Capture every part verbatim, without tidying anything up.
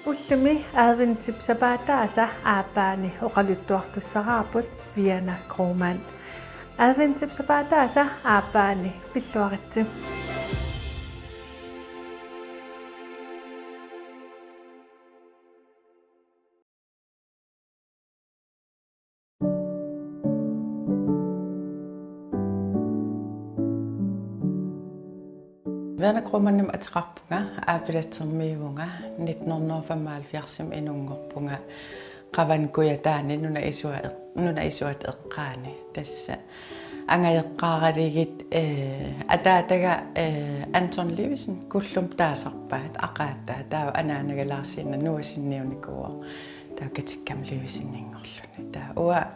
Ullumi adventip sapaataasa aappaani oqaluttuartussaraarput Viana Kromann. Adventip sapaataasa aappaani pilluaritsi. Viana Kromannimik ateqarpunga, Aapilatsermiivunga, nitten hundrede og femoghalvfjerdsimi inunngorpunga Qavanukujataani nunap isua-, nunap isuata eqqaani. Tassa angajoqqaaralugit, eh, ataataga, eh, Anton Lewissen Kullumut taasarpaat aqaataat, taava anaanaga Laarsiinnaq nuasinniunikuuvoq, taava Katikkamik Lewisseninngorluni. Taava uanga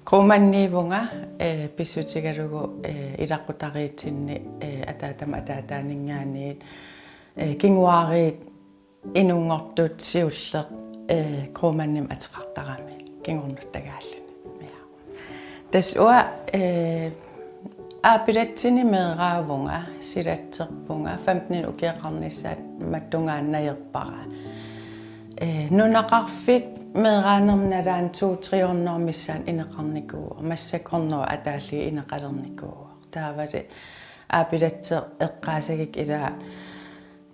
Kromanniivunga, eh, pissutigalugu, eh, ilaqutariitsinni, eh, ataatamut ataataaninngaanniit, eh, kinguaariit inunngortut siulleq, eh, Kromannimik ateqartarami kingornuttagaalluni. Ja. Tassa uanga, eh, Aapilatsini meeraavunga, silatserpunga, femten ukioqarnissaat mattungaannajerpara. Eh, nunaqarfik meeraanermi nalaani to tre hundrede missaani ineqarnikuuvoq, massakkut hundrede ataallugit ineqalernikuuvoq. Taavali Aapilatseq eqqaasagikku ilaa,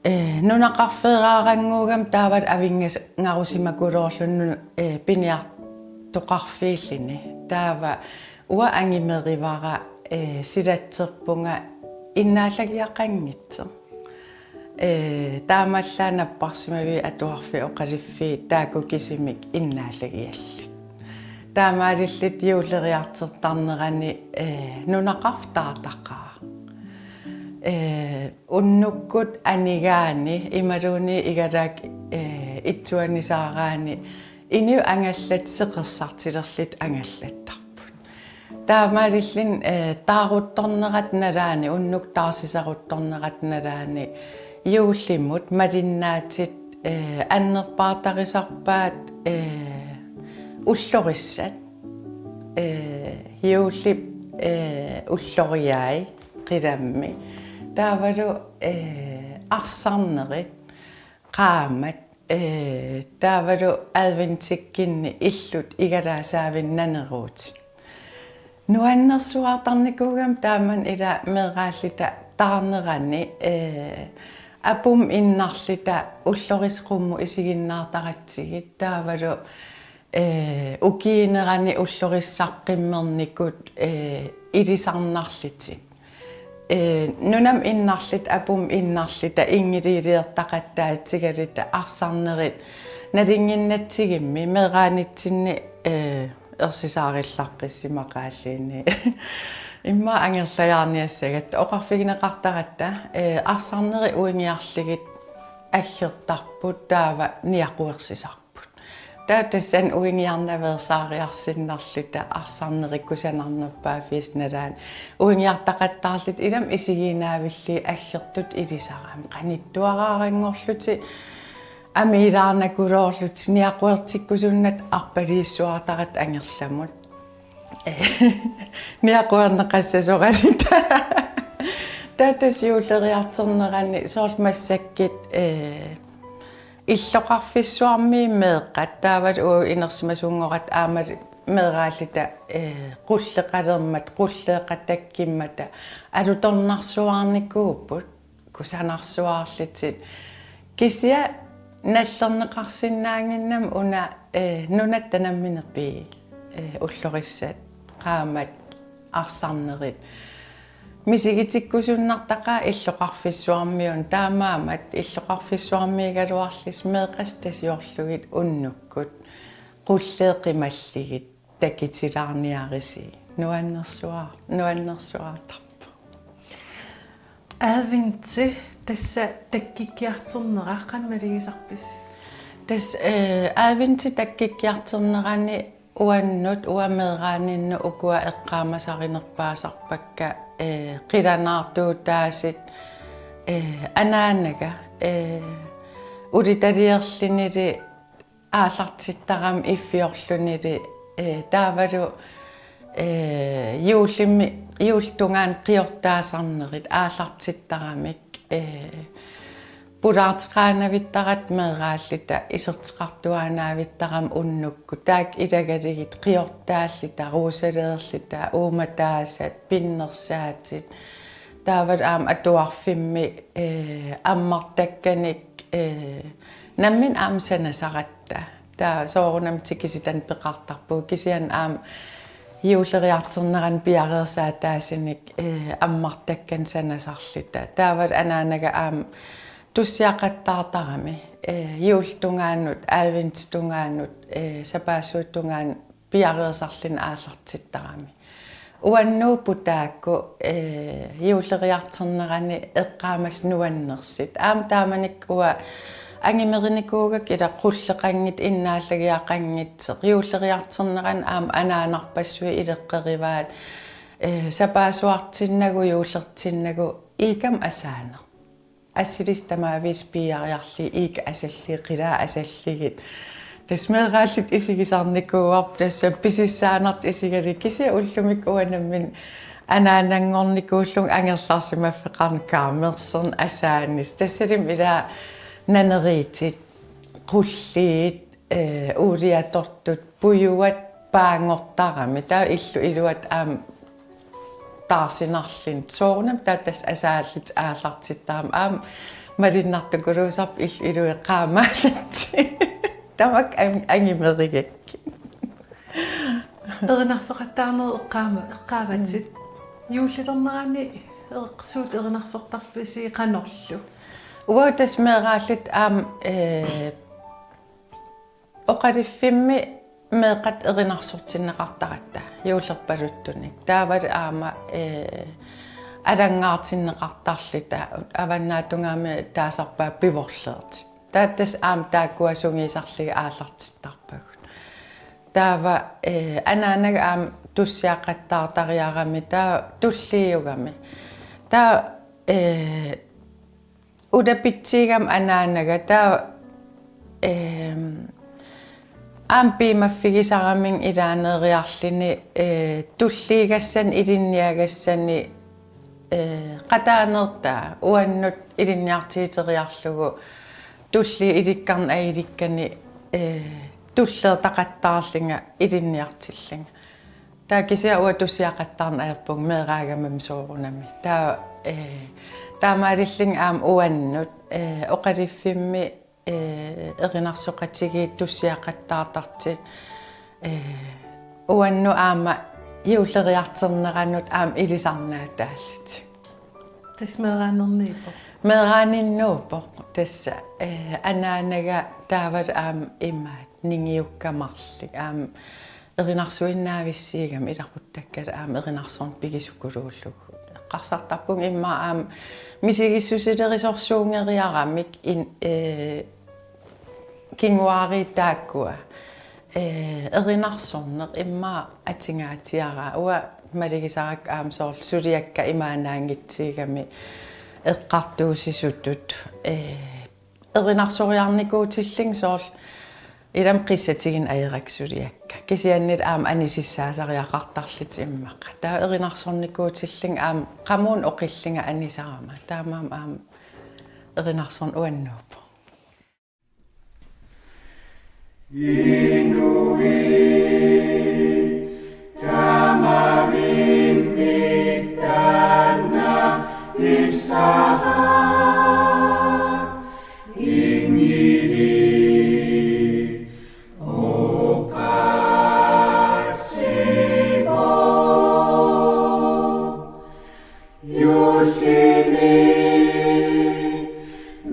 eh, nunaqarfeeraarannguugami taavalu avinngarusimakuluorluni, eh, piniartoqarfiilluni. Taava uanga angimerivara, eh, silatserpunga innaallagiaqanngitsoq. Eh, taamaallaat napparsimaviit atuarfiit oqaluffiit taakku kisimik innaallagiallit. Taamaalilluta juulleriartortarnerani, eh, nunaqarfik taartaqaaq. Eh, unnukkut anigaani imaluunniit igalaak, eh, itsuanisaaraanni inuit angallatit seqersartilerlutik angallattarput. Taamaalilluni, eh, taaruttornerata nalaani, unnukkut taarsisaruttornerata nalaani juullimut malinnaatit, eh, annerpaartarisarpaat, eh, ullorissat. Eh, juullip, eh, ulloriai qilammi. Taavalu, eh, arsarnerit, qaammat, eh, taavalu adventikkunni illut igalaasaavinni naneruutit. Nuannersuartarnikuugami taamani ilaa meeraalluta taarnerani, eh, apummi innarluta ullorissat qummut isiginnaartaratsigit taavalu, eh, ukiunerani ullorissat saqqummernikut, eh, ilisarnarlutik. Eh, nunami innarluta, apummi innarluta, inngiliiliortaqattaartigaluta arsarnerit nalunnginnatsigimmi meeraanitsinni, eh, ersisaarullaqqissimaqaalluunniit. Immaqa angerlajaarniassagatta oqarfigineqartaratta, eh, arsarnerit uingiarlugit aggertarput taava niaquersisarput. Taava tassani uingiarnaveersaariarsinnarluta arsarnerit kusanarnerpaaffiisa nalaani uingiartaqattaarluta ilami isigiinnaavillugit aggertutut ilisarami qanittuaraaranngorlutik amiilaarnakuluorlutik niaquertikkusunnatik arpaliissuartaratta angerlamut. Niaquerneqassasoraluta. Taava tassa juulleriartornerani soorlu massakkut, eh, illoqarfissuarmiit meeqqat taavalu uagut inersimasunngorata aammalu meeraalluta, eh, qulleqalermata, qulleeqatakkummata alutornarsuaarnikuupput kusanarsuaarlutik. Kisianni nallerneqarsinnaannginnami una, eh, nunatta nammineq pii, eh, ullorissat, qaammat, arsarnerit. Misigitikkusunnartaqaat illoqarfissuarmiuna, taamaammat illoqarfissuarmiugaluarlusi meeqqatik tasiorlugit unnukkut qulleeqqimallugit takutilaarniarusi. Nuannersuar-, nuannersuartarpoq. Adventi tassa takkukkiartornera qanoq malugisarpisi? Tassa, eh, adventi takkukkiartornerani uannut, uanga meeraaninnut ukua eqqaamasarinerpaasarpakka, eh, qilanaartuutaasut, eh, anaanaga, eh, ulitaliorlunilu aallartittarami iffiorlunilu, eh, taavalu, eh, juullimi, juullip tungaanut qiortaasarnerit aallartittaramik, eh, Pulaarteqaanavittaratta meeraalluta iserteqartuaannavittarami unnukkut. Taakku ilagalugit qiortaalluta, ruusaleerluta, uummataasat, pinnersaatit. Taavalu aamma atuarfimmi, eh, ammartakkanik, eh, nammineq aamma sanasaratta. Taava soorunami tikisitanik peqartarpugut kisianni aamma juulleriartornerani piareersaataasunik, eh, ammartakkanik sanasarluta. Taavalu anaanaga aamma tussiaqattaartarami, eh, juulip tungaanut, adventip tungaanut, eh, sapaassuup tungaanut piareersarluni aallartittarami. Uannuupput taakku, eh, juulleriartornerani eqqaamasut nuannersut. Aamma taamanikkut angumerinikuugakku ila qulleqanngitsoq innaallagiaqanngitsoq. Juulleriartornerani aamma anaanarpassuit ileqqerivaat, eh, sapaassuartinnagu juullertinnagu iikkami asaaneq. Assilisut tamaviisa piiariarlugit iikkat asallugit, qilaat asallugit. Tassa meeraalluta isigisarnikuuarput tassa pisissaanartut isigalugit kisianni ullumikkut uanga nammineq anaananngornikuullunga angerlarsimaffeqarneq kaamersorneq asaanissaq. Tassalumi ila naneriutit, qulliit, eh, uuliatortut, pujuat paanngortarami. Taava illup iluata aamma taarsinarluni. Soorunami taava tassa asaallutik aallartittarami. Aamma malunnartukuluusarput illup ilui qaamaallutik. Tamakku an-, angumerigakkit. Erinarsoqattaarnerit eqqaama-, eqqaavatsit. Mm. Juullilernerani eqqaasuut erinarsortarpisi qanorlu? Uagut tassa meeraalluta aamma, eh, oqaluffimmi meeqqat erinarsortinneqartaratta juullerpaluttunik. Taavalu aamma, eh, alanngaartinneqartarluta avannaata tungaanut taasarpaat pivorleertut. Taava tassa aamma taakkua sungiusarlugit aallartittarpagut. Taava, eh, anaanaga aamma tussiaqattaartariarami taava tulliugami. Taava, eh, ulapitsiugami anaanaga taava, ehm, aamma piumaffigisaraminnga ilaaneeriarluni, eh, tulliugassani ilinniagassani, eh, qataaneertaa uannut ilinniartiteriarlugu tulliit ilikkarneq ajorluni, eh, tulleertaqattaarlunga ilinniartillunga. Taava kisianni uanga tussiaqattaarneq ajorpunga meeraagamami soorunami. Taava, eh, taamaalillunga aamma uannut, eh, oqaluffimmi, eh, erinarsoqatigiit tussiaqattaartartut, eh, uannut aamma juulleriartorneranut aamma ilisarnaataallutik. Tassa meeraaninnuuvoq. Meeraaninnuuvoq tassa, eh, anaanaga taavalu aamma imaattoq ningiukkamarluk. Aamma erinarsuinnaavissiugami ilaquttakkalu aamma erinarsorneq pigisukuluullugu. Eqqarsartarpunga immaqa aamma misigissusilerisorsuunngeriaramik in-, eh, kinguaariit taakkua, eh, erinarsorneq immaqa atugaatsiaraa. Uanga malugisarakku aamma soorlu suliakka imaannaanngitsuugami eqqartuussisutut, eh, erinarsoriarnikuutillunga soorlu ilami qissatigineq ajorakku suliakka. Kisianni aamma anisissaasariaqartarlutik immaqa. Taava erinarsornikuutillunga aamma qamuuna oqillunga anisarama. Taamaammat aamma erinarsorneq uannuuvoq. Inuit tamarmik taanna pisara ingili oqaasivoq. Juullimi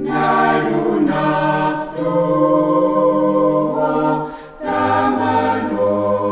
nalunartuuvoq tamanut.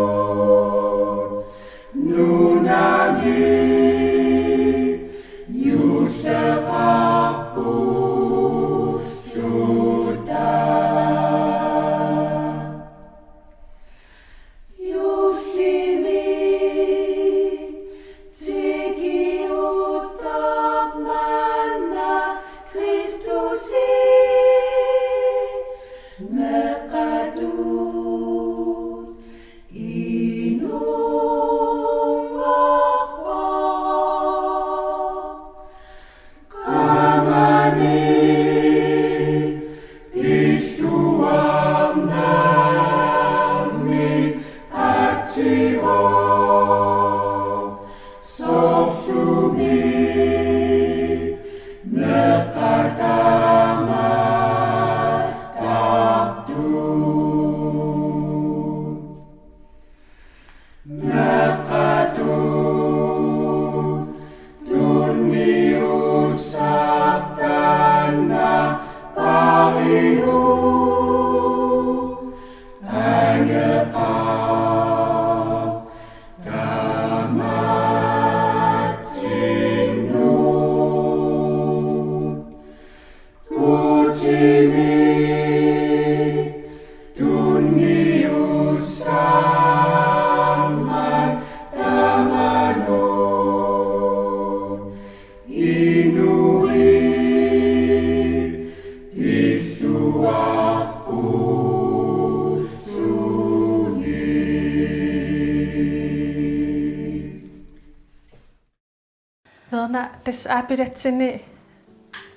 Aapilatsini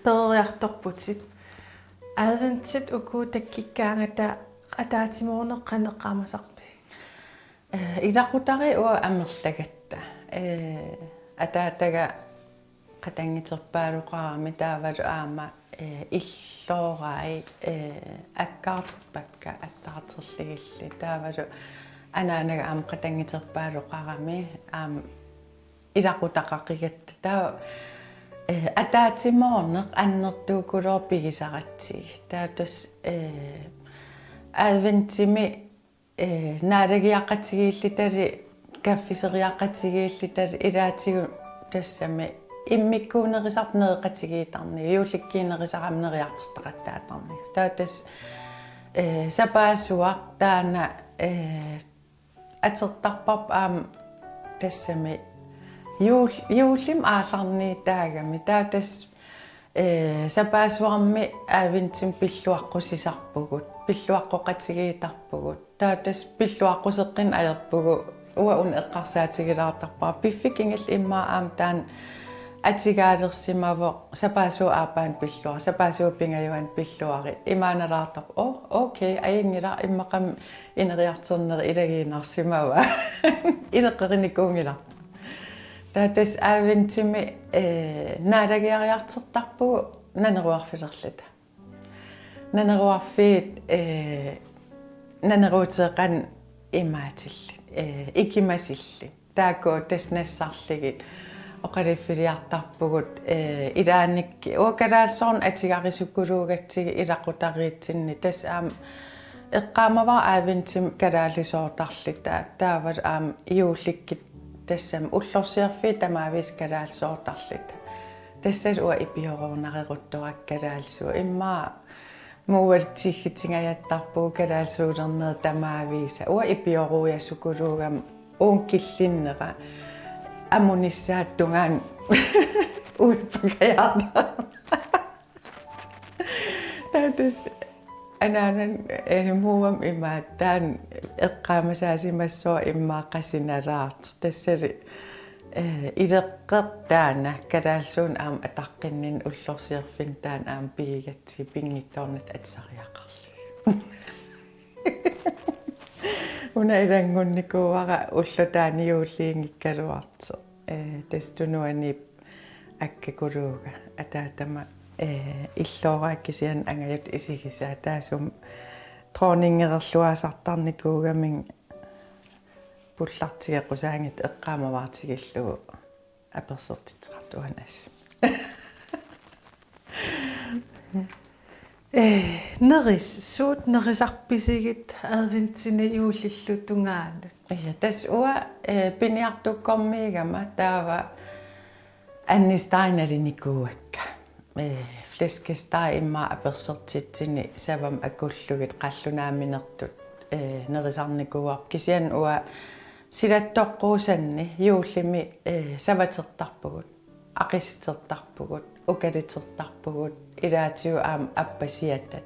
peroriartorputit. Adventit uku takkikkaangata ataatsimoorneq qanoq eqqaamasarpigit? Eh, ilaqutariit uanga amerlagatta. Eh, ataataga qatanngiterpaaloqarami taavalu aamma, eh, illoorai, eh, akkaarterpakka attaarterligilli. Taavalu anaanaga aamma qatanngiterpaaloqarami aamma ilaqutaqaqigatta. Taava, eh, ataatsimoorneq annertuukuluuvoq pigisaratsigit. Taava tassa, eh, adventimi, eh, naalagiaqatigiillitali, kaffiseriaqatigiillitali ilaatigut tassami immikkuunerisarput nereqatigiittarnigut, juullikkiinnerisarami neriartortaqattaartarnigut. Taava tassa, eh, sapaassuaq taanna, eh, atortarparput aamma tassami juul-, juullimi aallarniitaagami. Taava tassa, eh, sapaassuarmi adventimi pilluaqqusisarpugut, pilluaqqoqatigiittarpugut. Taava tassa pilluaqquseqqinneq ajorpugut, uanga una eqqarsaatigilaartarpara. Piffissap kingullermi immaqa aamma taanna atigaalersimavoq, sapaassuup aappaani pilluarit, sapaassuup pingajuani pilluarit, imaanalaartarpoq. Oh, okay, ajunngilaq, immaqami ineriartorneri ilagiinnarsimavaat. Ileqqerinikuunngilarput. Taava tassa adventimi, eh, naalagiariartortarpugut naneruarfilerluta. Naneruarfiit, eh, naneruuteqan imaatillit, eh, ikimasillit. Taakku tassa nassarlugit oqaluffiliartarpugut, eh, ilaannikkut uanga kalaallisoorneq atugarisukuluugatsigit ilaqutariitsinni, tassa aamma eqqaamavara adventimi kalaallisoortarluta, taavalu aamma juullikkut tassami ullorsiorfiit tamaavisa kalaallisoortarluta. Tassalu uanga ipioruunnareruttorakku kalaallisuut, immaqa Mualu tiggutinngajattaarpugut kalaallisuulernerit tamaavisa. Uanga ipioruujasukuluugama uunga killinnera amunissaata tungaanut uippakajaarta. Taava tassa anaanama, eh, Muammut imaattoq taanna eqqaamasaasimassaaq immaqa qasinalaartoq. Tassali, eh, ileqqoq taanna kalaallisuunik aamma ataqqinninneq ullorsiorfinni taanna aamma pigigatsigu pinngitsoornata atisariaqarluni. Una ilanngunnikuuara ulloq taanna juulliunngikkaluartoq. Eh, tassa tunuaniippoq akkakuluuga ataatama, eh, illooraat kisianni angajatut isigisaat taassuma dronningererluaasartarnikuugamik pullartigeqqusaanngitsoq eqqaamavara tigullugu apersortitseqartuani assut. Eh, neris-, suut nerisarpisigit adventini juullillu tungaanut? Ja, tassa uanga, eh, piniartukkormiigama taava Anne Stein nalinikuuakka. Eh, flæskesteg immaqa apersortitsini savamik akullugit qallunaaminertut, eh, nerisarnikuuarput. Kisianni uanga silattoqquusanni juullimi, eh, savatertarpugut, aqissutertarpugut, ukalitertarpugut, ilaatigut aamma appasiatat.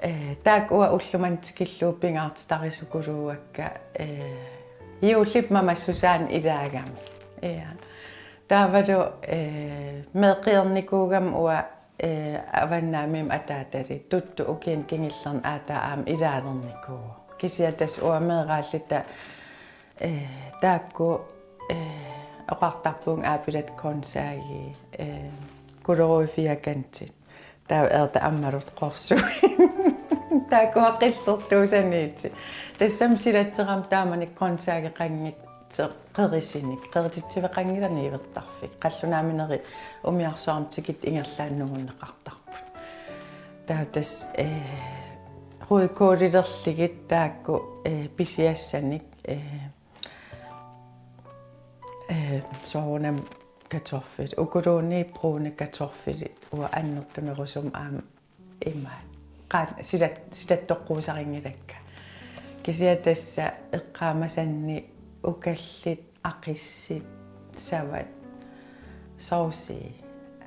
Eh, taakku uanga ulloq manna tikillugu pingaartitarisukuluuakka, eh, juullip mamassusaani ilaagami. Ja. Taavalu, eh, meeqqiornikuugama uanga, eh, avannaamiummi ataatali, tuttup ukiuni kingullerni aataa aamma ilaalernikuuvoq. Kisianni tassa uanga meeraalluta, eh, taakku, eh, oqartarpugut aapilatta grøntsagit, eh, gulerod firkantit. Taava ærter ammalortoq qorsuk. Taakku qillertuusaniittut. Tassami silatserama taamani grøntsageqanngitsoq qerisunik. Qerititsiveqanngilaq niuertarfik. Qallunaaminerit umiarsuarmut tikittut ingerlaannaq nungunneqartarput. Taava tassa, eh, rødkålilerlugit taakku, eh, pisiassanik, eh, eh, soorunami kartoffelit, ukuluunniit brune kartoffelit, uanga annertunerusumik aamma imaat. Qaa-, silat-, silattoqquusarinngilakka. Kisianni tassa eqqaamasanni ukallit, aqissit, savat, sovsii,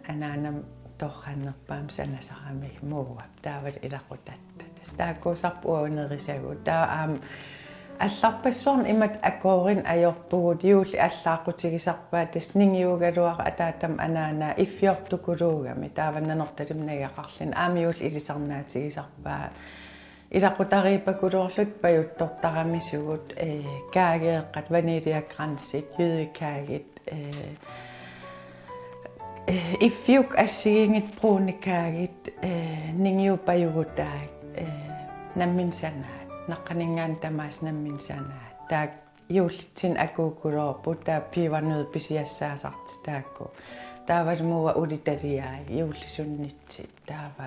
anaanama torrannerpaamik sanasarami Muap, taavalu ilaqutatta. Tassa taakkuusarput uanga nerisagut. Taava aamma Allarpassuarni imatut akoorinngilagut, juulli allaaqqutigisarpaat, tassa ningiugaluarpara ataatama anaanaa iffiortukuluugami, taava Nanortalimmi najugaqarluni, aamma juulli ilisarnaatigisarpaa. Ilaqutariippakuluorluta pajuttortaramisugut, ee, kaageeqqat, vaniljekransit, jydekoget, ee, ee, iffiukkut assigiinngitsut brunekaget, ee, ningiuppajugutaat, ee, nammineq sanaat, naqqaninngaanniit tamaasa nammineq sanaat. Taakku juullitsinni akuukuluupput, taava pebernøddit pisiassaasartut taakku. Taavalu uanga ulitaliai, juullisunnitsi, taava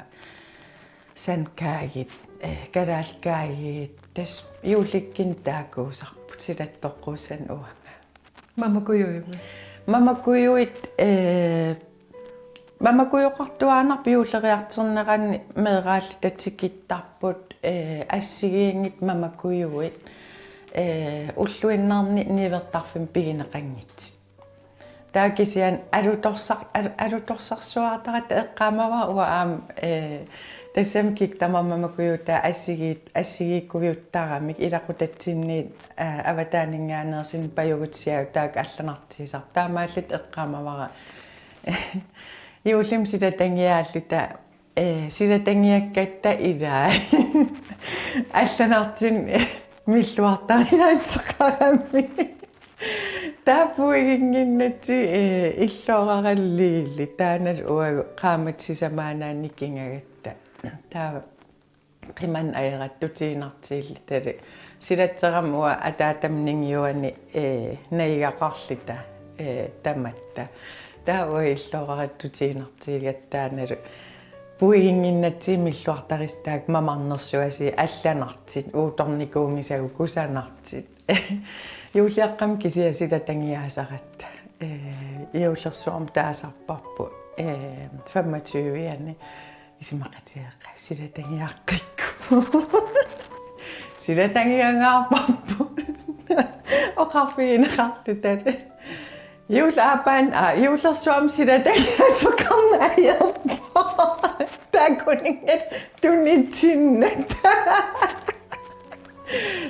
sandkaget, ee, kalaallit kaget, tassa juullikkunni taakkuusarput, silattoqquussanik uanga. Mamakujuit? Mamakujuit, ee, mamakujoqartuaannarput juulleriartornerani, meeraalluta tikittarput, ee, assigiinngitsut mamakujuit, ee, ulluinnarni niuertarfimmik pigineqanngitsut. Taava kisianni alutorsar-, al-, alutorsarsuartaratta eqqaamavara uanga aamma, ee, tassami kikkut tamarmik mamakujuutaat assigii-, assigiikkujuttaramik ilaqutatsinniit, ee, avataaninngaanneersunik pajugutisiagut taakku allanartigisarput. Taamaalluta eqqaamavara juullimi silatangiaalluta, ee, silatangiakkatta ilaat allanartunik milluartariaatseqarami. Taava puiginnginnatsigu, ee, illooraralliilli, taannalu uagut qaammatit sisamaannaat nikingagatta. Taava qimanneq ajortutiinnartillutalu. Silatserama uanga ataatama ningiuani, ee, najugaqarluta, ee, tamatta. Taava uagut illoorartutiinnartigigatta taannalu puiginnginnatsigu milluartarissut taakku mamarnersuasii allanartut, uuttornikuunngisagut kusanartut. Juulliaqqami kisianni silatangiaasaratta. Ee, juullersuarmi taasarparput, ee, femogtyve-ani isumaqatigeeqqaavit silatangiaaqqikkuit. Silatangiangaarparput. Oqarfigineqartutali. Juullaapaani, aa, juullersuarmi silatangiaasoqarneq ajorpoq. Taakuninnga tunitsinnata.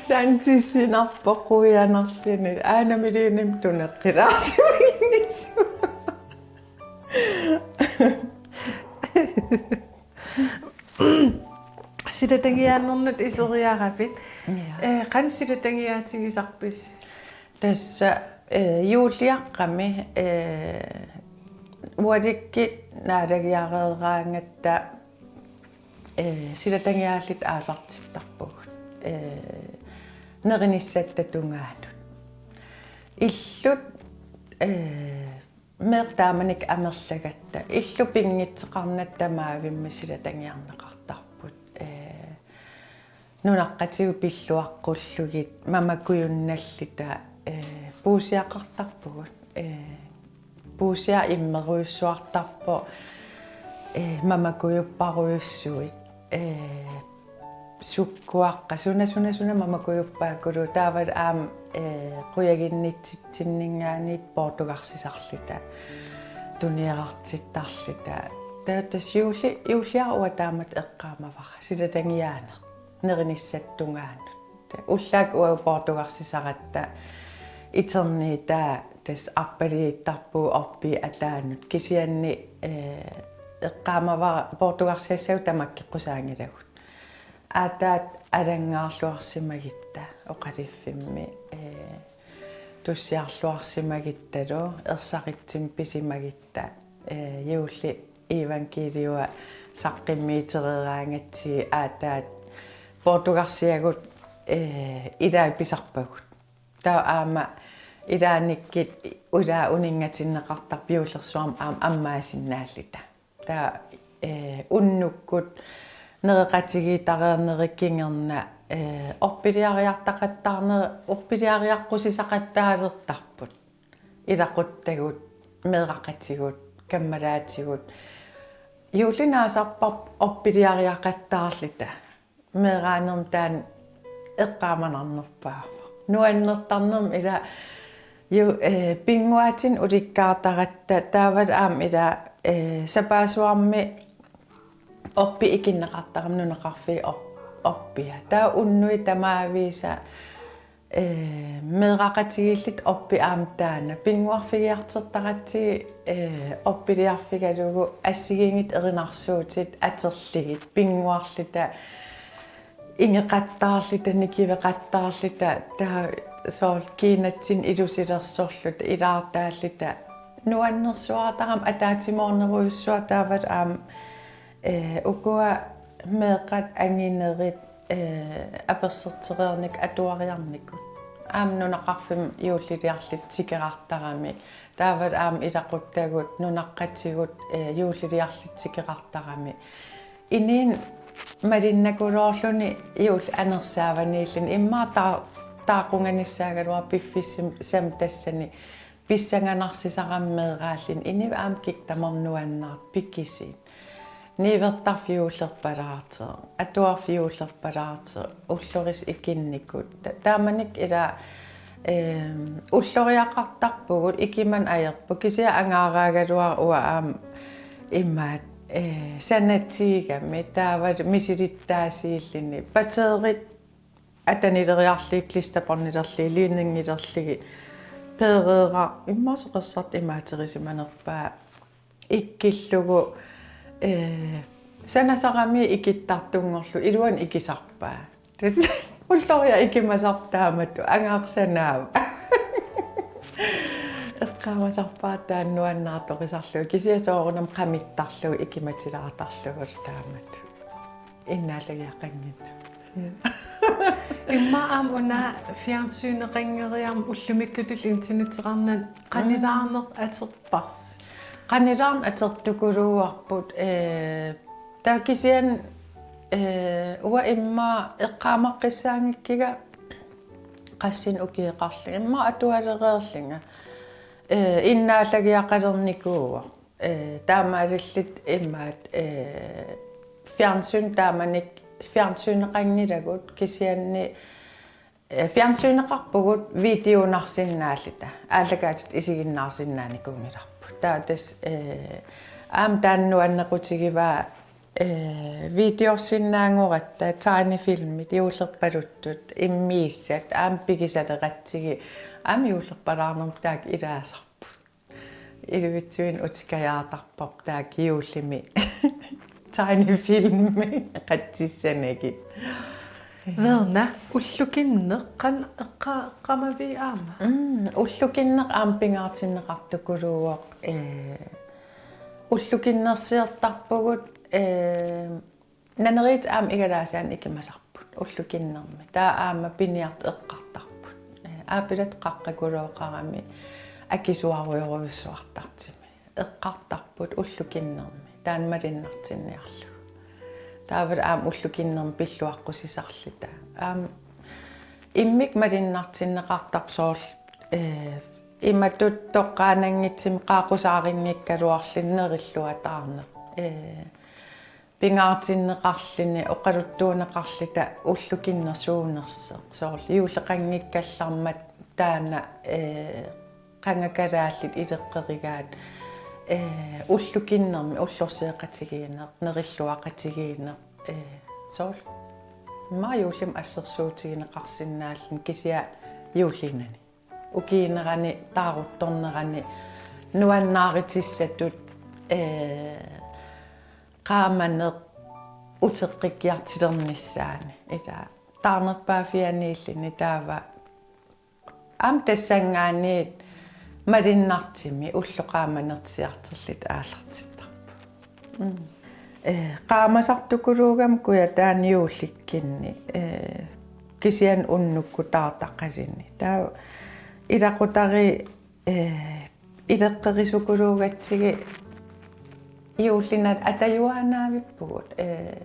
Taanna tissinarpoq quianarluni. Aana millioninik tuneqqilaarsimaginnissaq. Silatangiaannernut iseriaravit. Ja. Ee, qanoq silatangiaatigisarpisi? Tassa, ee, juulliaqqami, ee, ualikkut naalagiareeraangatta, ee, silatangiaalluta aallartittarpugut, ee, nerinissatta tungaanut. Illut, ee, meeqqat taamanikkut amerlagatta, illut pinngitsoqarnatta tamaavimmik silatangiarneqartarput. Ee, nunaqqatigut pilluaqqullugit mamakujunnalluta, ee, puussiaqartarpugut. Ee, puussiaq immerujussuartarpoq, ee, mamakujupparujussuit. Ee, sukkuaqqat, suna, suna, suna mamakujuppaakuluupput, taavalu aamma, ee, qujaginnitsitsinninngaanniit poortugarsisarluta, tuniorartittarluta. Taava tassa juulli-, juulliaraq uanga taamatut eqqaamavara, silatangiaaneq, nerinissatta tungaanut. Ullaakkut uagut poortugarsisaratta, iterniit taava tassa arpaliittarpugut orpiit ataannut, kisianni, ee, eqqaamavara poortugarsiassagut tamakkeqqusaanngilagut. Aataat alanngaarluarsimagutta oqaluffimmi, ee, tussiarluarsimaguttalu ersaritsimik pisimagutta, ee, juulli iivangkiiliua saqqummiutereeraangatsigit aataat poortugarsiagut, ee, ilaat pisarpagut. Taava aamma ilaannikkut ilaa uninngatinneqartarput juullersuarmi aamma ammaasinnaalluta. Taava, ee, unnukkut nereqatigiittareernerup kingorna, ee, orpiliariartaqattaarne-, orpiliariaqqusisaqattaalertarput. Ilaquttagut, meeraqatigut, kammalaatigut. Juulli naasarparput orpiliariaqattaarluta. Meeraanermi taanna eqqaamanarnerpaavoq. Nuannertarnermi ila ju-, ee, pinnguaatinik ulikkaartaratta, taavalu aamma ila, ee, sapaassuarmi orpik ikinneqartarami, nunaqarfiup or-, orpia. Taava unnuit tamaavisa Ee, meeraqatigiilluta orpik aamma taanna. Pinnguarfigiartortaratsigu, ee, orpiliarfigalugu assigiinngitsut erinarsuutit atorlugit, pinnguarluta, ingeqattaarluta, nikiveqattaarluta, taava soorlu kiinatsinni ilusilersorluta, ilaartaalluta, nuannersuartarami ataatsimoornerujussuaq taavalu aamma, ee, ukua meeqqat anginerit, ee, apersortereernikut atuariarnikut. Aamma nunaqarfimmi juulliliarluta tikeraartarami. Taavalu aamma ilaquttagut, nunaqqatigut, ee, juulliliarluta tikeraartarami. Inuuneq malinnakuluorluni juulli anersaavaniilluni immaqa taa-, taaqunganissaagaluarpoq piffissami tassani pissanganarsisarami meeraalluni. Inuit aamma kikkut tamarmik nuannaartut pikisut. Niuertarfik juullerpalaartoq, atuarfik juullerpalaartoq, ullorissut ikinnikut. Ta-, taamanikkut ila, eem, ulloriaqartarpugut, ikimanaq ajorput. Kisianni angaaraagaluarpoq uanga aamma imaattoq, ee, sanatiigami, taavalu misilittaasiilluni. Batterit atanileriarlugit, klisterbåndilerlugit, ledningilerlugit, peereeraq, immaqa soqersartut imaaterisimanerpaat ikkillugu, ee, sanasarami ikittartunngorlugu iluani ikisarpaat. Tassa ulloriaq ikimasarpoq taamatut, angaarsanaavat. Eqqaamasarpara taanna nuannaartoqisarlugu, kisianni soorunami qamittarlugu ikimatilaartarlugu taamatut. Innaallagiaqannginnami. Ja. Immaqa aamma una fjernsyneqanngeriarmat ullumikkutulli internetteqarnani qanilaarneq atorparsi? Qanilaarneq atortukuluuarput, ee, taava kisianni, ee, uanga immaqa eqqaamaqqissaanngikkiga qassinik ukioqarlunga, immaqa atualereerlunga, ee, innaallagiaqalernikuuvoq. Ee, taamaalilluta imaattoq, ee, fjernsyn taamanikkut fjernsyneqanngilagut kisianni, ee, fjernsyneqarpugut videonarsinnaalluta, aallakaatitat isiginnaarsinnaanikuunngilarput. Taava tassa, ee, aamma taanna nuannequtigivaa, ee, videorsinnaanngoratta, tegnefilmit, juullerpaluttut, immiussat, aamma pigisaleratsigit, aamma juullerpalaarnermut taakku ilaasarput. Ilivitsuinnaq utikajaartarpoq taakku juullimi tegnefilmi qatsissanagit. Verna, ullukinneq qanoq eqqa-, eqqaamavit aamma? Mm, ullukinneq aamma pingaartinneqartukuluuvoq, ee, ullukinnersiortarpugut, ee, Naneriit aamma igalaasianik ikimasarput ullukinnermi. Taava aamma piniartut eqqartarput. Ee, aapilat qaqqakulooqarami akisuarujorujussuartartumi. Eqqartarput ullukinnermi. Taanna malinnartinniarlugu. Taavalu aamma ullukinnermi pilluaqqusisarluta. Aamma immikkut malinnartinneqartarpoq soorlu, ee, imatut toqqaannanngitsumik qaaqqusaarunngikkaluarluni nerilluataarneq. Ee, pingaartinneqarluni oqaluttuunneqarluta ullukinnersuunersoq. Soorlu juulleqanngikkallarmat taanna, ee, qanga kalaallit ileqqorigaat, ee, ullukinnermi ullorsioqatigiinneq, nerilluaqatigiinneq, ee, soorlu. Immaqa juullimi assersuutigineqarsinnaalluni kisianni juulliinnani. Ukiuunerani, taaruttornerani, nuannaarutissatut, ee, qaamaneq uteqqikkiartulernissaani. Ila taarnerpaaffianiilluni taava aamma tassanngaanniit malinnartumik ullut qaamanersiartorluta aallartittarput. Mm. Ee, qaamasartukuluugami kujataani juullikkunni, ee, kisianni unnukkut taartaqalunni. Taava ilaqutariit, ee, ileqqorisukuluugatsigit juullinat atajuaannaavippugut, ee,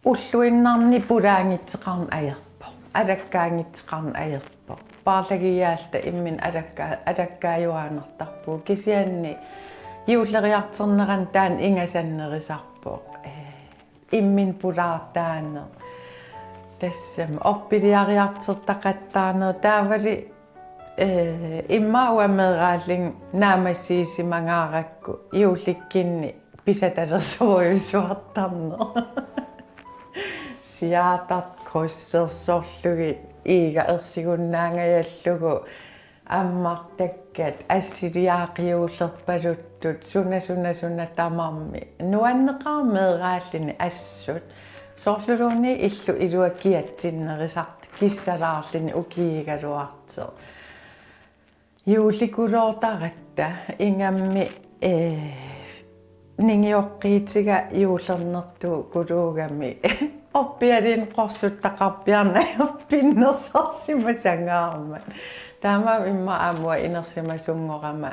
ulluinnarni pulaanngitsoqarneq ajorpoq, alakkaanngitsoqarneq ajorpoq. Paarlagiaalluta imminut alakka-, alakkaajuaannartarpugut. Kisianni juulleriartornerani taanna ingasannerisarpoq. Ee, imminut pulaartaaneq. Tassami orpiliariartortaqattaaneq. Taavalu, ee, immaqa uanga meeraallunga naammassisimangaarakku juullikkunni pisatalersorujussuartarneq. Siaartartut krydsersorlugit iiga ersigunnaangajallugu ammartakkat assiliaaqiulerpaluttut suna suna suna tamarmi nuanneqaaq meeraalluni assut soorluluunniit illu ilua kiatsinnerisartut kissalaarluni ukiigaluartoq. Juulikuloortaratta ingammik, eh, ningioqqiitiga juullernertuukuluugami orpialinni qorsuttaqarpiarnanga pinnersarsimasangaarmat. Taamaammat immaqa aamma inersimasunngorama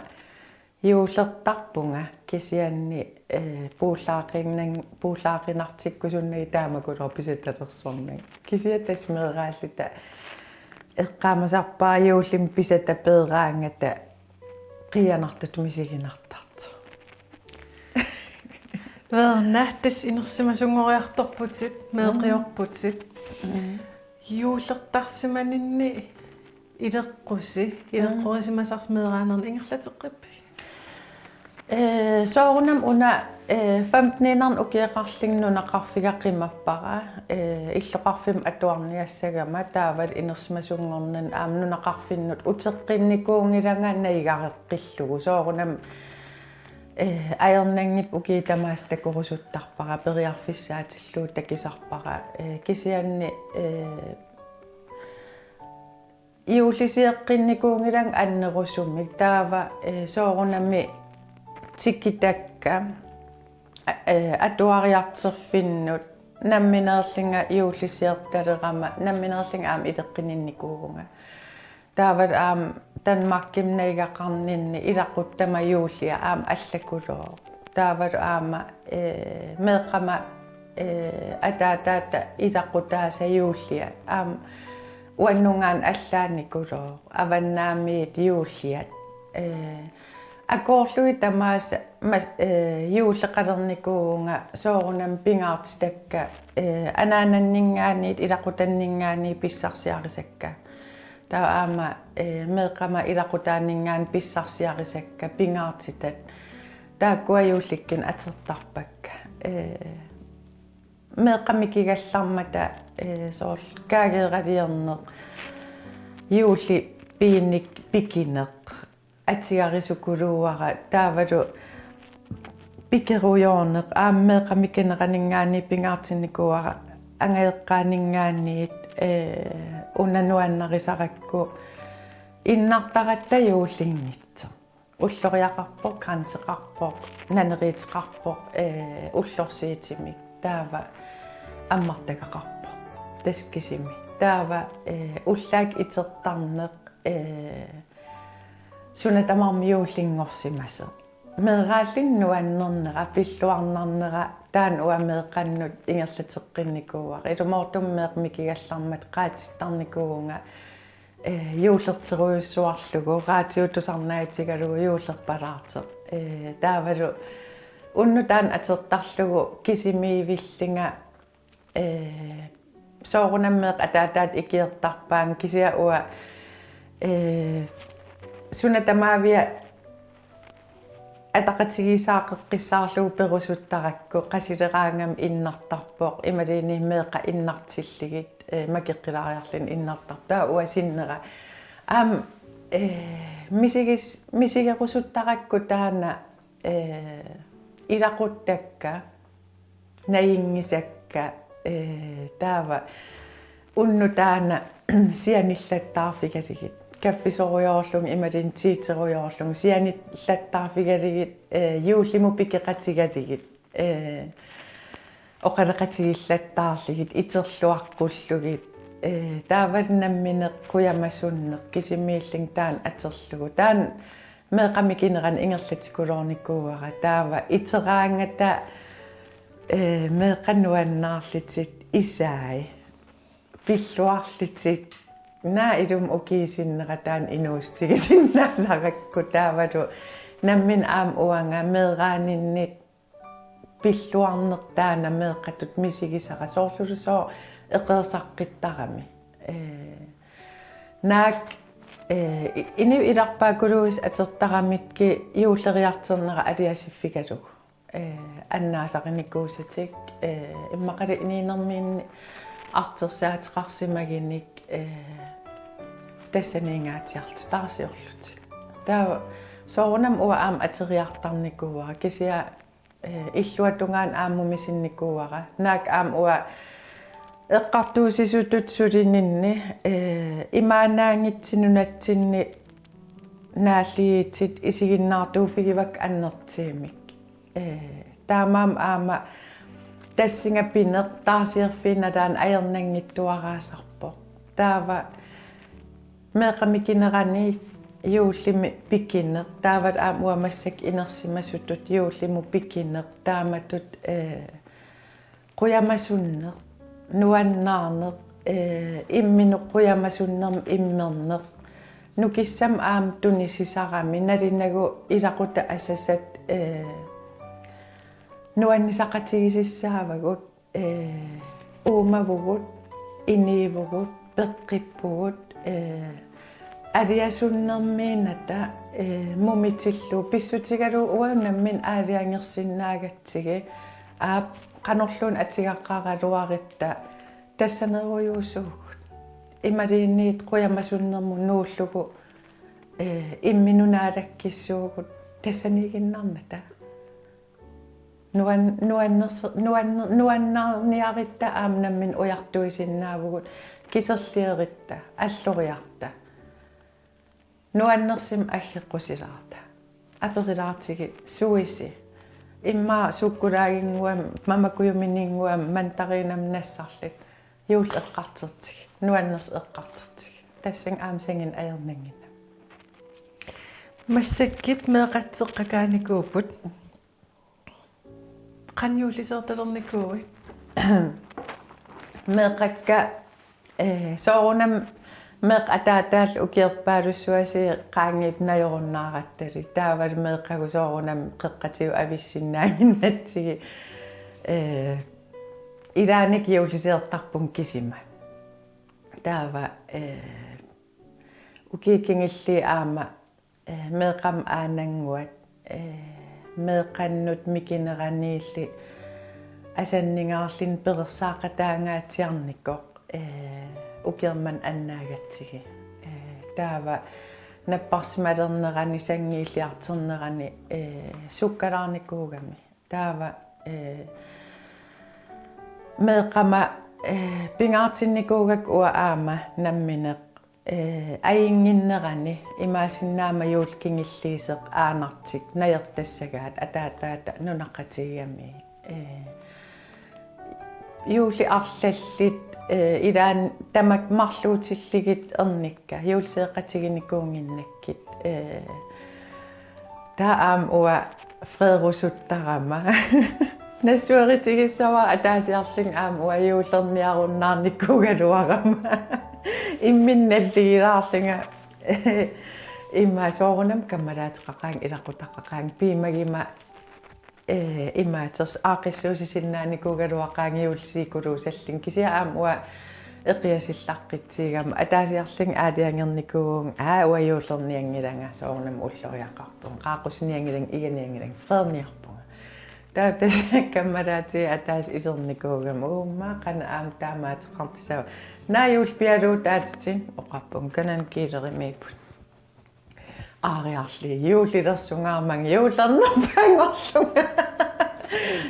juullertarpunga kisianni, eh, puullaaqinan-, puullaaqinartikkusunnagit taamakulooq pisatalersornanga. Kisianni tassa meeraalluta eqqaamasarpara juullimi pisata peeraangata qiianartutut misiginartartoq. Verna, tassa inersimasunngoriartorputit, meeqqiorputit. Mm. Juullertarsimaninni ileqqusi, mm, ileqqorisimasarsi meeraanerni ingerlateqqippigit? Eh, soorunami una, eh, femteniinnarni ukioqarlunga nunaqarfiga qimappara, eh, illoqarfimmi atuarniassagama taavalu inersimasunngornani aamma nunaqarfinnut uteqqinnikuunngilanga najugareqqillugu. Soorunami, eh, ajornanngippat ukiut tamaasa takorusuttarpara, periarfissaatillugu takusarpara. Eh, kisianni, eh, juullisioqqinnikuunngilanga annerusumik taava, eh, soorunami tikitakka, a-, eh, atuariartorfinnut nammineerlunga juullisiortalerama nammineerlunga aamma ileqqininnikuuvunga. Taavalu aamma Danmarkimi najugaqarninni ilaquttama juullia aamma allakulooq. Taavalu aamma, eh, meeqqama, eh, ataataata ilaqutaasa juullia aamma uannungaanut allaanikulooq, avannaamiit juulliat. Eh, akoorlugit tamaasa ma-, eh, juulleqalernikuuvunga soorunami pingaartitakka, eh, anaananninngaanniit ilaqutanninngaanniit pissarsiarisakka. Taava aamma, eh, meeqqama ilaqutaaninngaanniit pissarsiarisakka pingaartitat. Taakkua juullikkunni atortarpakka. Eh, meeqqat mikigallarmata, eh, soorlu kaageeraliorneq, juullip piinnik pikineq, atugarisukuluuara, taavalu pikerujoorneq, aamma meeqqat mikineraninngaanniit pingaartinnikuuara, angajoqqaaninngaanniit, eh, una nuannarisarakku, innartaratta juullinngitsoq. Ulloriaqarpoq, kranseqarpoq, naneriuteqarpoq, eh, ullorsiutimik, taava ammartagaqarpoq. Tassa kisimi. Taava, eh, ullaakkut itertarneq, eh, suna tamarmi juullinngorsimasoq. Meeraalluni nuannernera, pilluarnarnera, taanna uanga meeqqannut ingerlateqqinnikuuara. Ilumoortumik meeqqat mikigallarmata qaatittarnikuuvunga, eh, juullerterujussuarlugu, radiup tusarnaatigalugu juullerpalaartoq. Eh, taavalu unnuk taanna atortarlugu kisimiivillunga, eh, soorunami meeqqat ataataata ikiortarpaannga kisianni uanga, eh, suna tamaavia ataqatigiissaaqeqqissaarlugu perusuttarakku qasileraangami innartarpoq, imaluunniit meeqqat innartillugit, eh, makeqqilaariarluni innartarpoq. Taava uanga sinnera. Aamma, eh, misigis-, misigerusuttarakku taanna, eh, ilaquttakka, najunngisakka, eh, taava unnuk taanna sianillattaarfigalugit. Kaffisorujoorlunga imaluunniit tiiterujoorlunga sianillattaarfigalugit, eh, juullimut pikeqatigalugit, eh, oqaloqatigillattaarlugit, iterluaqqullugit, eh, taavalu nammineq qujamasunneq, kisimiillunga taanna atorlugu. Taanna meeqqat mikinerani ingerlatikuloornikuuara, taava iteraangata, eh, meeqqat nuannaarlutik isai. Pilluarlutik. Naak ilumut ukiup sinnera taanna inuussutigisinnaasarakkit, taavalu nammineq aamma uanga meeraaninni pilluarneq taanna meeqqatut misigisara soorlulusooq eqeersaqqittarami. Eh, naak, eh, i-, inuit ilarpaakuluisa atortaramikkit juulleriartornera aliasiffigalugu. eh, annaasarinikuusatik, eh, immaqalu inuunerminni artorsaateqarsimagunik, eh, tassaniingaatsiarlutik taasiorlutik. Taava soorunami uanga aamma ateriartarnikuuara kisianni, eh, illuatungaanut aamma misinnikuuara. Naak aamma uanga eqqartuussisutut sulininni, eh, imaannaanngitsoq nunatsinni naalliuutit isiginnaartuuffigivakka annertuumik. Eh, taamaammat aamma tassunga pineq taarsiorfiup nalaani ajornanngitsuaraasarpoq. Taava meeqqat mikinerani juullimi pikineq. Taava aamma uanga massakkut inersimasutut juullimut pikineq. Taamatut, eh, qujamasunneq, nuannaarneq, eh, imminut qujamasunnermut immerneq. Nukissamik aamma tunisisarami, nalunagu ilaquttap asasat, eh, nuannisaqatigisussaavagut, eh, uumavugut, inuuvugut, peqqippugut, eh, aliasunnermiinnata, eh, mumitillugu pissutigalugu uanga nammineq aalajangersinnaagatsigit, aap, qanorluunniit atugaqqaaraluarutta tassanerujuusuugut. Imaluunniit qujamasunnermut nuullugu, eh, imminut naalakkissuugut tassaniiginnarnata. Nuan-, nuannerse-, nuanner-, nuannaarniarutta aamma nammineq ujartuisinnaavugut, kiserliorutta, alloriarta. Nuannersumik aggeqqusilaarta. Aperilaartigit: Suisi? Immaqa sukkulaaginnguamik, mamakujumininnguamik, mandariinamik nassarlutik. Juulleq eqqartortigu, nuannersoq eqqartortigu. Tassannga aamma sanguneq ajornannginnami. Massakkut meeqqat eqqakaanikuupput. Qanoq juulliseertalernikuuit? Meeqqakka, eh, soorunami meeqqat ataataallu ukiorpaalussuasii qaangiupput najorunnaarattali. Taavalu meeqqagut soorunami qeqqatigut avissinnaannginnatsigit, eh, ilaannikkut juulliseertarpunga kisima. Taava, eh, ukiut kingulliit aamma, eh, meeqqamut aanannguat, eh, meeqqannut mikineraniilli asanningaarluni perorsaaqataangaatsiarnikoq, eh, ukioq manna annaagatsigit. Eh, taava napparsimalernerani, sanngiilliartornerani, eh, sukkalaarnikuugami. Taava, eh, meeqqama, eh, pingaartinnikuugakku uanga aamma nammineq, eh, ajunnginnerani imaassinnaammat juullip kingulliusoq aanartik najortassagaat ataataata nunaqqatigigamigit. Eh, juullit arlallit, eh, ilaanni tamakku marluutillugit ernikka, juulliseeqatiginikuunnginnakkit, eh, taava aamma uanga freerusuttarama. Nassuerutigissavara ataasiarlunga aamma uanga juullerniarunnaarnikuugaluarama. Imminut nalligilaarlunga. Immaqa soorunami kammalaateqaqaanga, ilaqutaqaqaanga, piumaguma, eh, imaattut aaqqissuussisinnaanikuugaluaqaanga juullisiikuluusallunga. Kisianni aamma uanga eqiasullaqqitsigama ataasiarlunga aalajangernikuuvunga, aa, uanga juullernianngilanga, soorunami ulloriaqarpunga, qaaqqusinianngilanga, iganianngilanga, freerniarpunga. Taava tassa kammalaatigut ataaseq isernikuugama, uumma qanoq aamma taamaateqartussava. Naa juullipialuutaatitsin oqarpunga, kanani kiilerimiipput. Aariarli juullilersungaarmanga juullernerpaanngorlunga.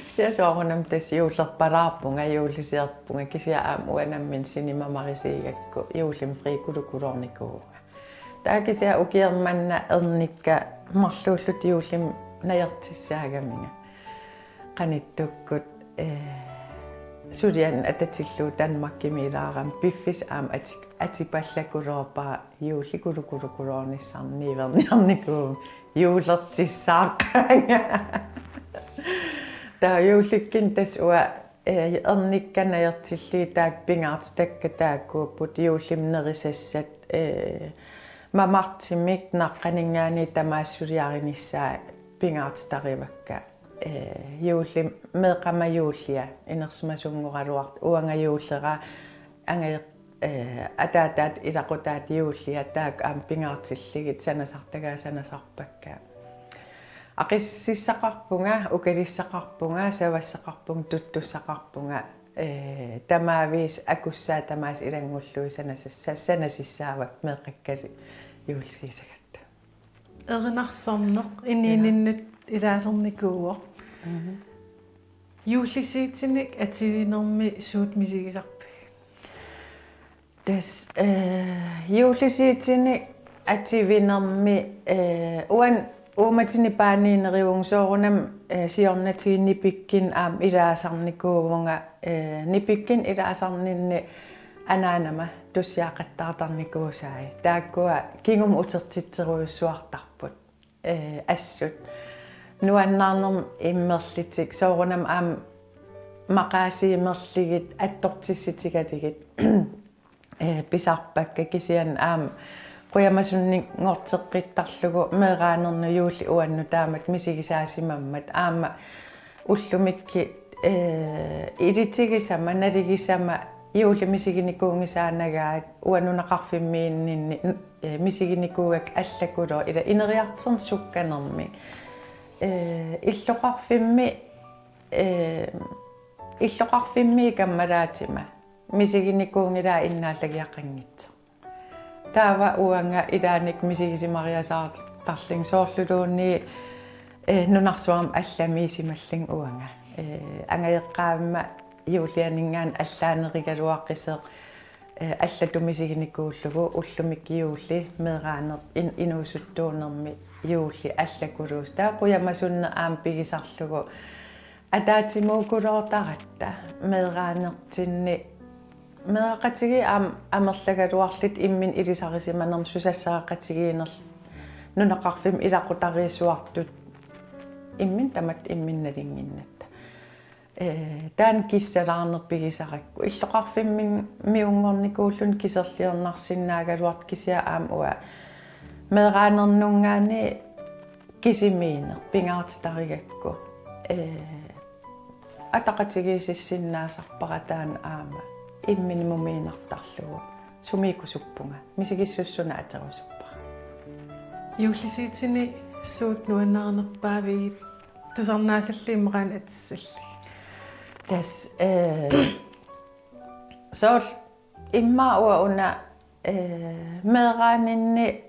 Kisianni soorunami tassa juullerpalaarpunga, juullisiorpunga, kisianni aamma uanga nammineq sinimamarisigigakku juullimi friikulukuloornikuuvunga. Taava kisianni ukioq manna ernikka marluullutik juullimi najortussaagaminga. Qanittukkut, eh, suliannut atatillugu Danmarkimiilaarama piffissaq aamma ati-, atipallakuloorpara juullikulukuloornissarnik niuerniarnikuuvunga juullertussaaqqaanga. Taava juullikkunni tassa uanga, eh, ernikka najortillugit taakku pingaartitakka taakkuupput juullimi nerisassat, eh, mamartumik naqqaninngaanniit tamaasa suliarinissaat pingaartitarivakka. Eh, juullimi meeqqama juullia, inersimasunngoraluartoq, uanga juullera, angajoq, eh, ataataata ilaqutaata juullia, taakku aamma pingaartillugit sanasartagaat sanasarpakka. Aqississaqarpunga, ukalissaqarpunga, savassaqarpunga, tuttussaqarpunga, ee, tamaviisa akussaat tamaasa ilanngullugu sanasassa-, sanasissaavakka meeqqakkalu juullisiisagatta. Erinarsorneq inuuninnut ilaasernikuuvoq. Mhm. Juullisiutinik atuinermi suut misigisarpigit? Tassa, ee, juullisiutinik atuinermi, ee, uani uumatinik paaniinerivunga soorunami, ee, siornatigut nipikkunik aamma ilaasarnikuuvunga, ee, nipikkunik ilaasarninni anaanama tussiaqattaartarnikuusai. Taakkua kingumut utertitserujussuartarput. Ee, assut. Nuannaarnermik immerlutik, soorunami aamma maqaasiimerlugit, attortissutigalugit, ee, pisarpakka kisianni aamma qujamasunninngorteqqittarlugu meeraanernut juulli uannut taamatut misigisaasimammat aamma ullumikkut, ee, ilutigisama, nalugisama juulli misiginikuunngisaannagaat uanga nunaqarfimmiinninni, ee, misiginikuugakka allakulooq ila ineriartorneq sukkanermik. Ee, illoqarfimmi, ee, illoqarfimmi kammalaatima misiginikuunngilaat innaallagiaqanngitsoq. Taava uanga ilaanni misigisimariasaartarlunga soorluluunniit, ee, nunarsuarmi allamiisimallunga uanga. Ee, angajoqqaavimma juullianinngaanniit allaanerugaluaqisoq, ee, allatut misiginikuullugu ullumikkut juulli meeraanermi in-, inuusuttuunermi juulli allakuluusoq. Taava qujamasunneq aamma pigisarlugu ataatsimuukkuloortaratta meeraanertinni meeraqatigiit aamma amerlagaluarlutik imminut ilisarisimanermut susassaqaqatigiinnerlu nunaqarfimmi ilaqutariissuartut imminut tamatta imminut nalunnginnatta. Ee, taanna kissalaarneq pigisarakku. Illoqarfimmiunngornikuulluni kiserliornarsinnaagaluartoq kisianni aamma uanga meeraanernunngaanniit kisimiinneq pingaartitarigakku. Ee, ataqatigiissinnaasarpara taanna aamma imminut mumiinnartarlugu. Sumiikkusuppunga, misigissuseq suna aterusuppara. Juullisiutinik suut nuannarinerpaavigit tusarnaassallugu imaluunniit atussallugit? Tassa, ee, soorlu immaqa uanga una, ee, meeraaninni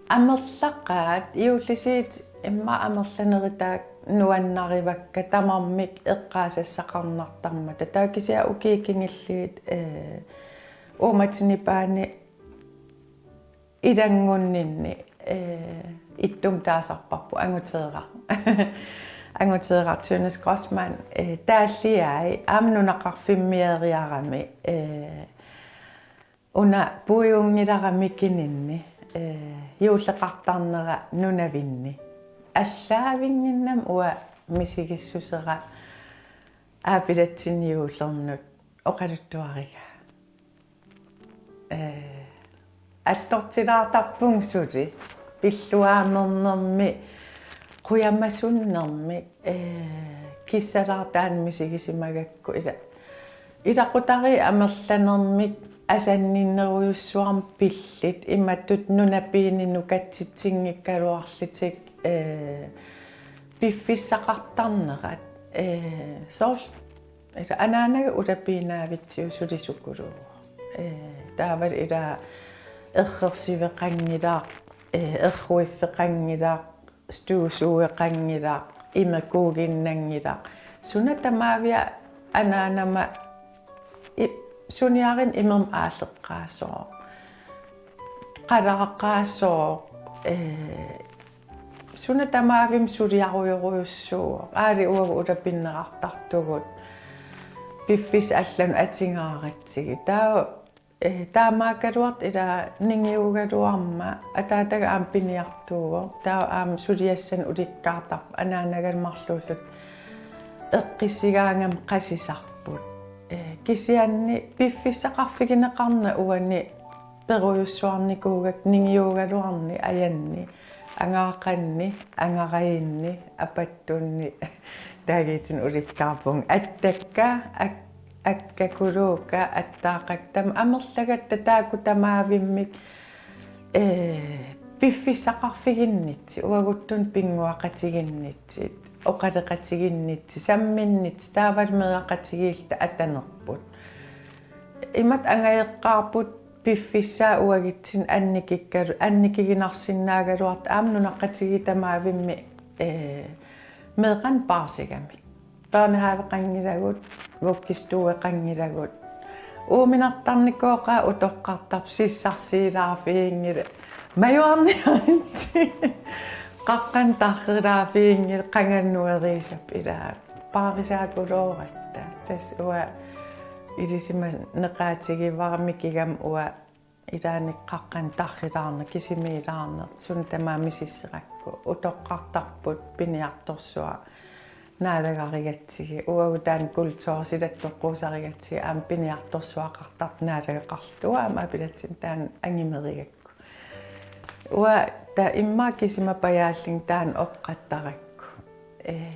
amerlaqaat, juullisiutit immaqa amerlanerit taakku nuannarivakka tamarmik eqqaasassaqarnartarmata. Taava kisianni ukiut kingulliit, ee, uumatinik paaninik ilanngunninni, ee, ittumik taasarparput Anguteeraq. Anguteeraq Tønnes Grossmann, ee, taalliai aamma nunaqarfimmieriarami, ee, una puigunngilara mikininni, ee, juulleqartarnera nunavinni. Allaavinnginnami uanga misigissusera aapilatsinni juullernut oqaluttuarigaa. Ee, attortilaartarpunga suli, pilluaamernermi, qujamasunnermi, ee, kissalaartaani misigisimagakku ila. Ilaqutariit amerlanermik asanninnerujussuarmik pillutik, imatut nunapiinik nukatsitsinngikkaluarlutik, ee, piffissaqartarnerat, ee, soorlu ila anaanaga ulapiinnavitsigu suli sukuluuvoq. Ee, taavalu ila errorsiveqanngilaq, ee, erruiffeqanngilaq, støvsugeqanngilaq, imerkuuginnanngilaq. Suna tamaavia anaanama i-, suniarinneq imermik aalleqqaasooq. Qalaaqqaasooq, ee, suna tamaavimmi suliarujorujussuuvoq. Aali uagut ulapinnerartartugut piffissaq allanut atugaaratsigit. Taava, ee, taamaakkaluartoq ila ningiugaluarama ataataga aamma piniartuuvoq. Taava aamma suliassanik ulikkaartarpoq, anaanagalu marluulluta eqqissigaangami qasisarput. Ee, kisianni piffissaqarfigineqarneq uani perujussuarnikuugakku ningiugaluarni ajanni, angaaqanni, angarajunni, apattunni, taaguutinni ulikkaarpunga. Attakka, ak-, akkakuluukka, attaaqakka, tamarmik amerlagatta taakku tamaavimmik, ee, piffissaqarfiginnitsi, uaguttut pinnguaqatiginnitsi, oqaloqatiginnitsi, samminnitsi, taavalu meeraqatigiilluta atanerput. Imatut angajoqqaarput piffissaa uagutsinnut annikikkalu-, annikiginarsinnaagaluartut aamma nunaqqatigiit tamaavimmik, ee, meeqqanik paarsigamik. Børnehaveqanngilagut, vuggestueqanngilagut. Uuminartarnikooqaat utoqqartarput sissarsiilaarfiginngilaq. Majuarniaritsi. Qaqqanik tarrilaarfiginngilaq qangannueriisap ilaa. Paarisaakulooratta. Tassa uanga ilisimaneqaatigivara mikigama uanga ilaanni qaqqanik tarrilaarneq, kisimiilaarneq, suna tamaat misisserakku. Utoqqartarput piniartorsuaq naalagarigatsigit. Uagut taanna kultursilattoqquusarigatsigit aamma piniartorsuaqartartut naalagaqartut. Uanga aamma apilatsinni taanna angimerigakku. Uanga taava immaqa kisima pajaallunga taanna oqattarakku. Ee,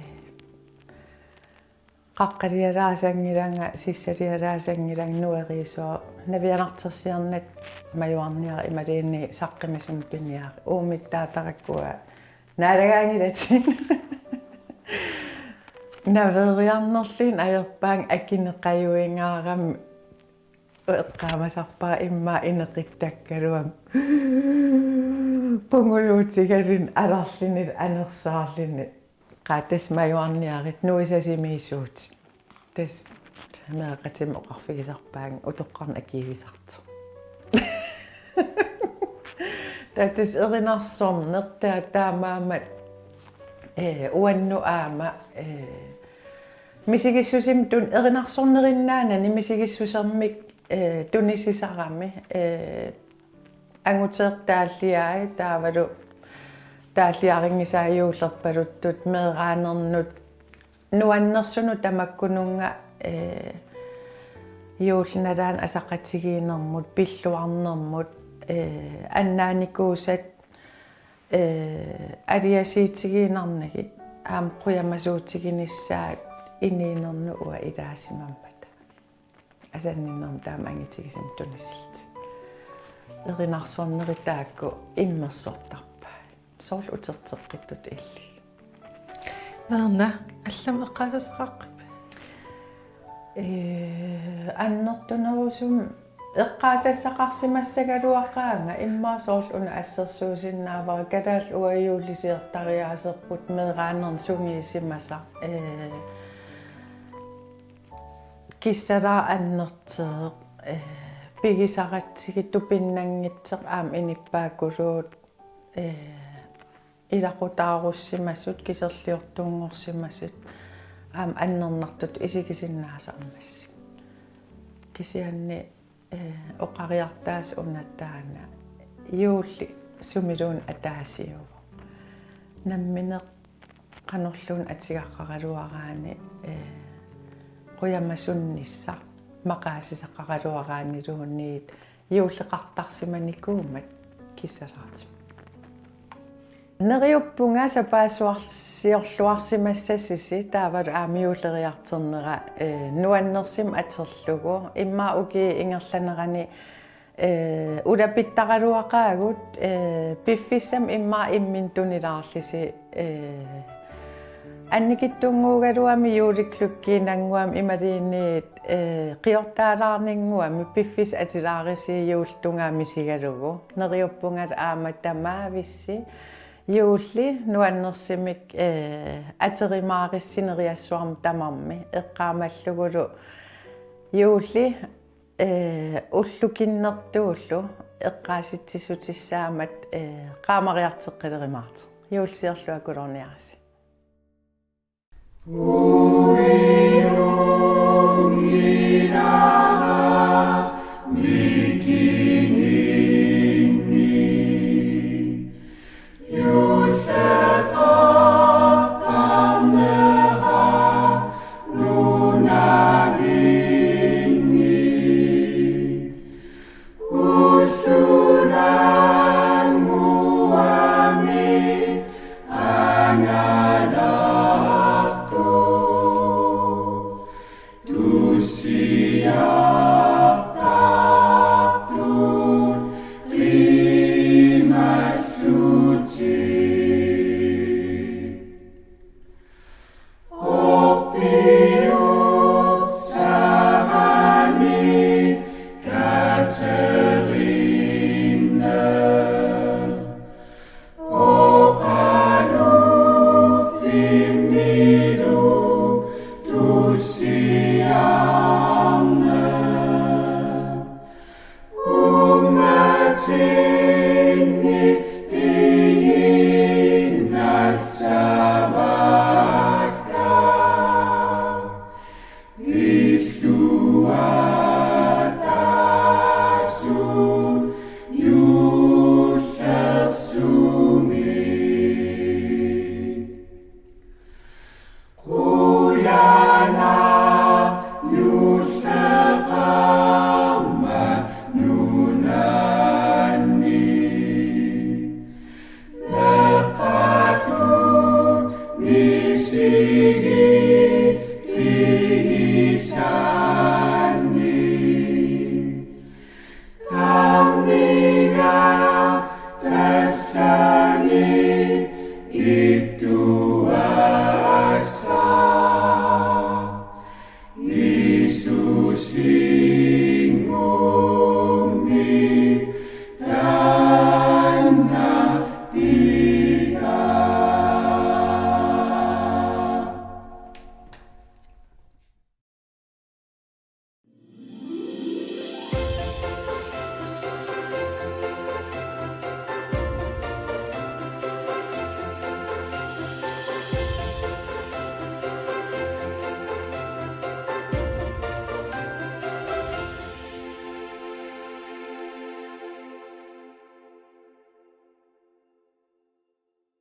qaqqalialaarsanngilanga, sissalialaarsanngilanga nueriisoq, navianartorsiornatik majuarniarit imaluunniit saqqumisumik piniarit. Uumittaatarakku uanga naalagaanngilatit. Naveriarnerlugit ajorpaannga akineqajuingaarami eqqaamasarpara immaqa inequttakkalu aamma. Qungujuutigaluni alarluni anersaarluni. Qaa tassa majuarniarit nuisasimiissuutit. Tassa meeraqatima oqarfigisarpaannga utoqqarnut akiuisartoq. Taava tassa erinarsorneq taava taamaammat, ee, uannut aamma, ee, misigissusimmik tun-, erinarsornerinnaanani misigissusermik, ee, tunisisarami, ee, anguteertut taalliai taavalu taalliarinngisaat juullerpaluttut meeraanernut nuannersunut tamakkununnga, ee, juulli nalaani asaqatigiinnermut, pilluarnermut, ee, annaanikuusat, ee, aliasuutigiinnarnagit, aamma qujamasuutiginissaat inuunernut uanga ilaasimammata. Asanninnermut taama angitigisumik tunisillutik. Erinarsornerit taakku immersortarpai. Soorlu uterteqqittutut illugit. Verna, allamik eqqaasassaqarpit? Ee, annertunerusumik eqqaasassaqarsimassagaluaqaanga immaqa soorlu una assersuusinnaavara kalaallit uagut juullisiortariaaserput meeraanernut sungiusimasaq. Ee, kissalaaq annertooq, ee, pigisaratsigit tupinnanngitsoq aamma inuppaakkuluuvoq, ee, ilaqutaarussimasut, kiserliortunngorsimasut, aamma annernartutut isigisinnaasarmassuk. Kisianni, ee, oqariartaasa una taanna juulli sumiluunniit ataasiuvoq. Nammineq qanorluunniit atugaraqaraluaraanni, ee, qujamasunnissaq maqaasisaqaraluaraanniluunniit juulleqartarsimanikuummat kissalaartumik. Neriuppunga sapaassuarsiorluarsimassasusi taavalu aamma juulleriartornera, ee, nuannersumik atorlugu. Immaqa ukiup ingerlanerani, ee, ulapittaraluaqaagut, ee, piffissami immaqa imminut tunilaarlusi, ee, annikitsunnguugaluami juuliklukkiinannguami imaluunniit, ee, qiortaalaarninnguami piffissaq atilaarusi juullip tungaa misigalugu. Neriuppunga aamma tamaavissi juulli nuannersumik, ee, aturumaarussi neriassuarmi tamarmi eqqaamallugulu juulli, ee, ullukinnertuullu eqqaasitsissutissaammat, ee, qaamariarteqqilerumaartoq. Juullisiorluakulorniaritsi.